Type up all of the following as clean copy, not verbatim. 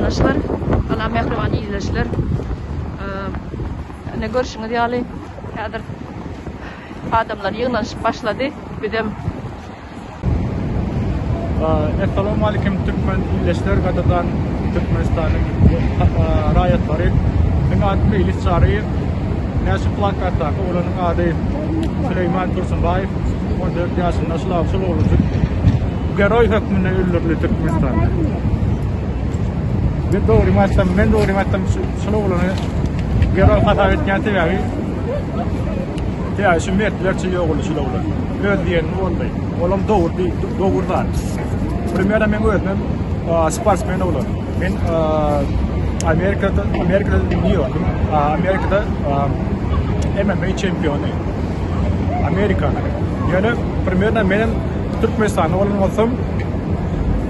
Watandaşlar, salam mähriban ildeşler. Ine görşüňiz ýaly häzir adamlar ýygnanyşyp başlady. Bizem Essalamu aleýkum türkmen ildeşler gadyrdan Türkmenistanyň raýatlary. Meň adym Meýlis Çaryýew. Ine şu plakatdaky oglanyň ady Süleýman Tursunbaýew. 14 ýaşynda şul şul oglanjyk geroý hökmünde öldürildi Türkmenistanda. Men dogrymy aýtsam, men dogrymy aýtsam şul oglany geroý hasap etýän sebäbi Sebäbi şu mertlerçe ýogaldy şul oglan. Öz diýenini boldy. Olam dogry dogry zat. Primera men özüm sportsmen oglan. Men Amerikada Amerikada New York'un Amerikada MMA çempiony. Amerikanyň. Ýöne primera menem Türkmenistanda bolan bolsam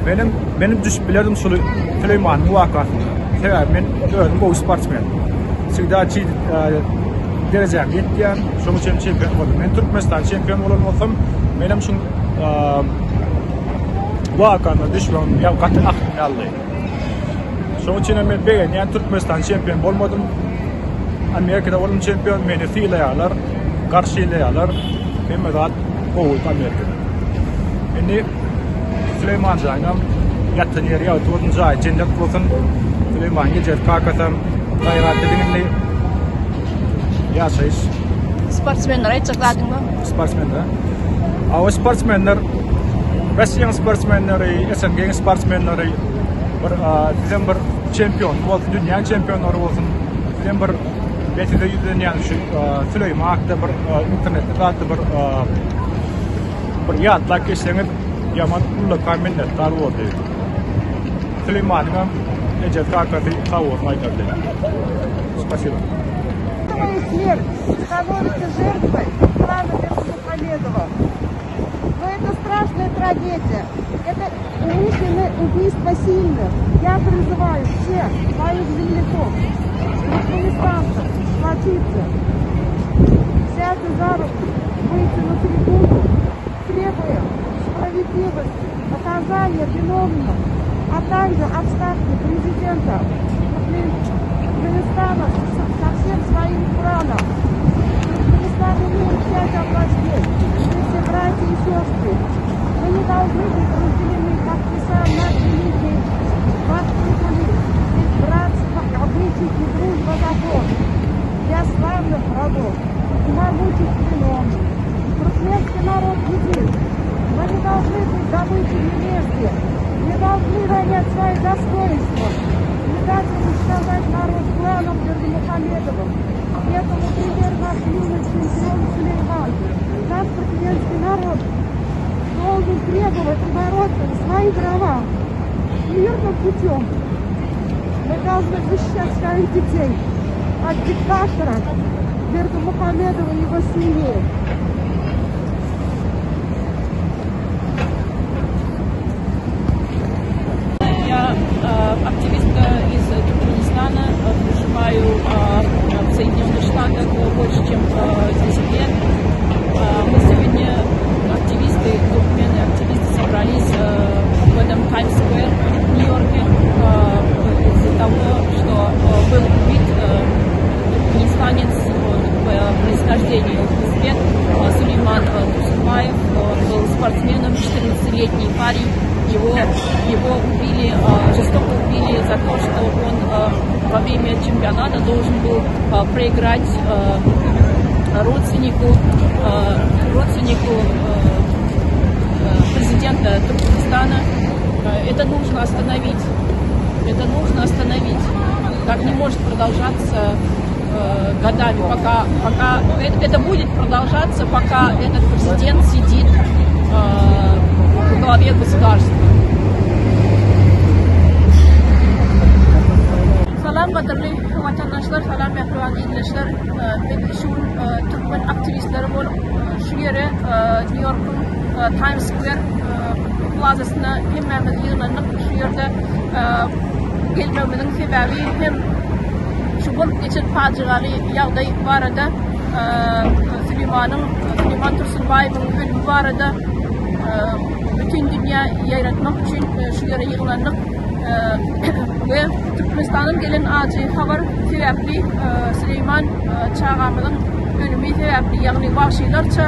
menem menem düşüp bilerdim şul Süleýmanyň wakasyna. Sebäbi men özüm gowy sportsmen. Всегда derejäm ýetýän, şonuň üçin çempion boldum. Men Türkmenistan çempion bolan bolsam, menem şuň wakana düşmegim ýa gaty ahmaldy. Şonuň üçin hem men begenýän Türkmenistan çempion bolmadym. Amerikada boldum çempion, meni sylaýarlar, garşylaýarlar. Hemme zat gowy Amerikada. Indi Süleýman janyňam ýatan ýeri ýagty bolsun, jaýy jennet bolsun. Süleýmanyň ejesi kakasam gaýrat ediň indi. Ýaşaýyş. Sportsmenlere aýtjak zadyň barmy? Sportsmenlere. Awa sportsmenler Russiýanyň sportsmenleri, SNG-iň sportsmenleri bir bizem bir çempion bolsun, dünýäniň çempionlary bolsun. Bizem bir men size ýüzlenýän şu Süleýman hakda bir internetde zatda bir Bir ýatlap geçseňiz ýaman ullakan minnetdar bordy. Süleýmanyňam ejesi kakasy sag bolsun aýdardy. Spasiba. Твоя смерть становится жертвой клана Бердымухамедова. Но это страшная трагедия. Это умышленное убийство сильных. Я призываю всех своих земляков, туркменистанцев, сплотиться, взять за руку, выйти на трибуну, требуя справедливости, наказания виновных, а также отставки президента Туркменистана со всем своим кланом. Туркменистан имеет пять областей. Мы все братья и сестры. Мы не должны быть разделены, как писал наш великий Махтумкули. Ведь братство, обычай и дружба закон для славных родов и могучих племен. Туркменский народ един. Мы не должны быть добычей невежды, не должны ронять свои достоинства, не дать уничтожать народ кланом Бердымухамедовым. Этому пример наш юный чемпион Сулейман. Наш туркменский народ должен требовать и бороться за свои права мирным путем. Мы должны защищать своих детей от диктатора Бердымухамедова и его семьи. Я э, активистка из Туркменистана, э, проживаю э, в Соединенных Штатах больше, чем 10 лет. Мы сегодня, активисты, туркмены, активисты собрались в этом Times Square в Нью-Йорке из-за того, что был убит туркменистанец по происхождению узбек Сулейман Турсунбаев. Он был спортсменом, 14-летний парень. Его, его убили, жестоко убили за то, что он во время чемпионата должен был проиграть родственнику, родственнику президента Туркменистана. Это нужно остановить. Это нужно остановить. Так не может продолжаться годами, пока, пока это будет продолжаться, пока этот президент сидит во главе государства. Salam gadyrly watandaşlar, salam mähriban ildeşler. Biz şu gün türkmen aktiwistleri bolup şu ýere Nýu-Ýorkuň Times Square plazasyna hemmämiz ýygnandyk. Şu ýerde gelmegimiziň sebäbi hem şu bolup geçen pajygaly ýagdaý barada Süleýmanyň, Süleýman Tursunbaýewiň ölümi barada bütin. bütin dünýä ýaýratmak üçin şu ýere ýygnandyk we Türkmenistandan gelen ajy habar sebäpli Süleýman çagamyzyň ölümi sebäpli, ýagny wagşylarça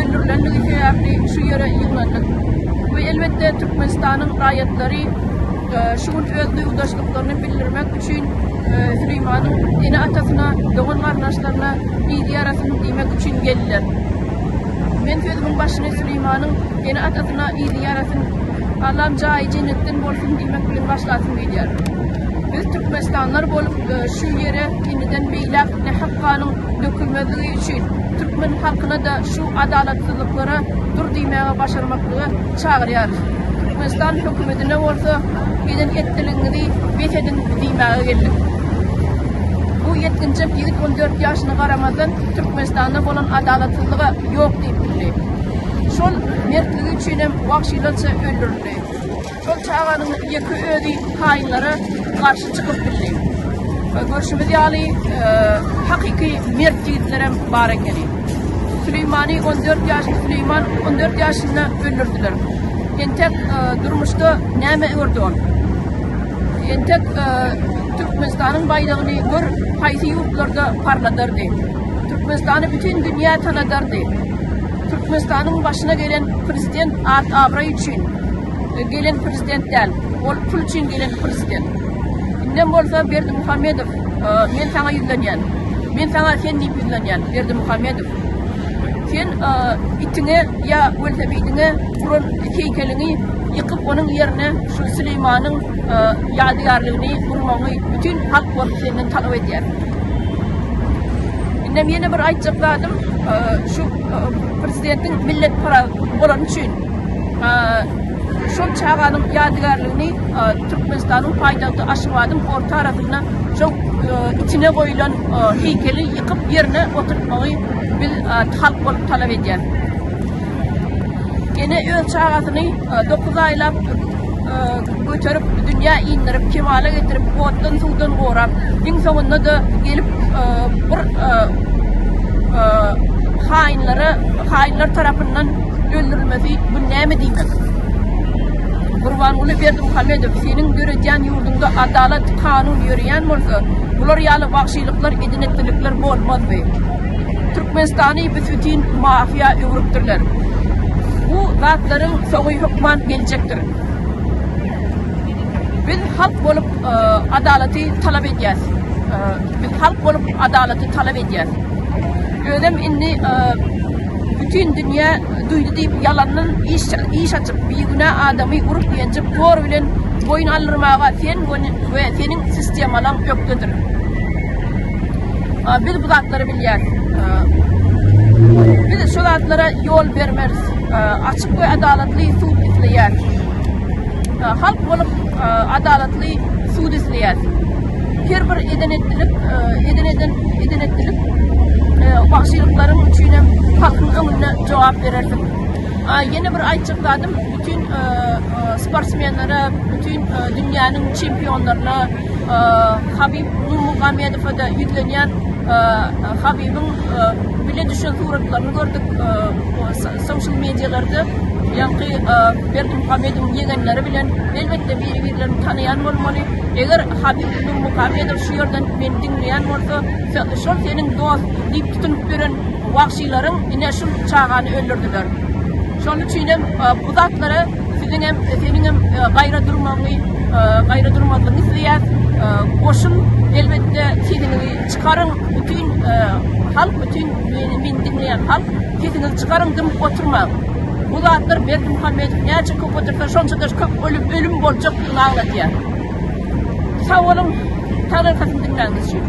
öldürilenligi sebäpli şu ýere ýygnandyk. We elbetde Türkmenistanyň raýatlary şu gün öz duýgudaşlyklaryny bildirmek üçin Süleýmanyň ene-atasyna, dogan-garyndaşlaryna yzy ýarasyn diýmek üçin geldiler. Men sözümiň başyny Süleýmanyň ene-atasyna yzy ýarasyn, Allam jaýy jennetden bolsun diýmek bilen başlasym gelýär. Biz türkmenistanlylar bolup şu ýere indiden beýläk nähak ganyň dökülmezligi üçin türkmen halkyna-da şu adalatsyzlyklara dur diýmäge başarmaklyga çagyrýarys. Türkmenistan hökümetine bolsa eden etdiligiňizi bes ediň diýmäge geldik. Bu ýetginjek ýigit 14 ýaşyna garamazdan Türkmenistanda bolan adalatsyzlyga ýok diýip bildi. Şol mertligi üçinem wagşylarça öldürildi. Şol çaganyň ýeke özi haýynlara garşy çykyp bildi. Görşümiz ýaly, hakyky mert ýigitlerem bar ekeni. Süleýmany 14 ýaşly Süleýman 14 ýaşynda öldürdiler. Entek durmuşda näme gördi ol? Entek Türkmenistanyň baýdagyny gör haýsy ýurtlarda parladardy. Türkmenistany bütin dünýä tanadardy. Türkmenistanyň başyna gelen prezident at-abraý üçin gelen prezident däl. Ol pul üçin gelen prezident. Indem bolsa Berdimuhamedow, men saňa ýüzlenýän. Men saňa sen diýip ýüzlenýän, Berdimuhamedow. Sen itiňe ýa welosipediňe guran heýkeliňi ýykyp, onuň ýerine şu Süleýmanyň ýadygärligini gurmagyňy bütin halk bolup senden talap edýär. Indem ýene bir aýtjak zadym, şu prezidentiň milletparaz bolany üçin şol çaganyň ýadygärligini Türkmenistanyň paýtagty Aşgabadyň orta arasynda şol içine goýlan heýkeli ýykyp ýerine oturtmagy biz halk bolup talap edýäris. Ene öz çagasyny 9 aýlap göterip, dünýä indirip, kemala getirip, otdan, suwdan gorap, iň soňunda-da gelip bir haýynlara, haýynlar tarapyndan öldürilmesi bu näme diýmek? Gurbanguly Berdimuhamedow, seniň döredýän ýurduňda adalat, kanun ýöreýän bolsa, bular ýaly wagşylyklar, eden-etdilikler bolmazdy. Türkmenistany büs-bütin mafiýa öwrüpdirler. Bu zatlaryň soňy hökman geljekdir. Biz halk bolup adalaty talap edýäs. Biz halk bolup adalaty talap edýäs. Özem indi bütin dünýä duýdy diýip ýalandan iş iş açyp bigünä adamy urup ýenjip zor bilen boýun aldyrmaga sen we seniň sistemalaň ökdedir. Biz bu zatlary bilýäris. Biz şu zatlara ýol bermeris. Açyk we adalatly sud isleýäris. Halk bolup adalatly sud isleýäris. Her bir eden etdilik, eden eden eden etdilik wagşylyklaryň üçin hem halkyň öňünde jogap berersiň. Ýene bir aýtjak zadym, bütin sportsmenlere, bütin dünýäniň çempionlaryna Habib Nurmuhamedowa-da ýüzlenýän Habibiň bile düşen suratlaryny gördük social medialarda. Ýaňky Berdimuhamedowyň ýegenleri bilen elbetde biri-birlerini tanaýan bolmaly. Eger Habib Nurmuhamedow şu ýerden meni diňleýän bolsa, şol seniň dost diýip tutunyp ýören wagşylaryň ine şul çagany öldürdiler. Şonuň üçinem bu zatlara Siziň hem, seniň hem gaýra durmagyňy, gaýra durmazlygyňy isleýäs. Goşun elbetde sesiňizi çykaryň, bütin halk, bütin meni meni diňleýän halk sesiňizi çykaryň, dymyp oturmaň. Bu zatlar Berdimuhamedow näçe köp otursa, şonça-da köp ölüm, ölüm boljakdygyny aňladýar. Sag boluň, Taňryýalkasyn diňläniňiz üçin.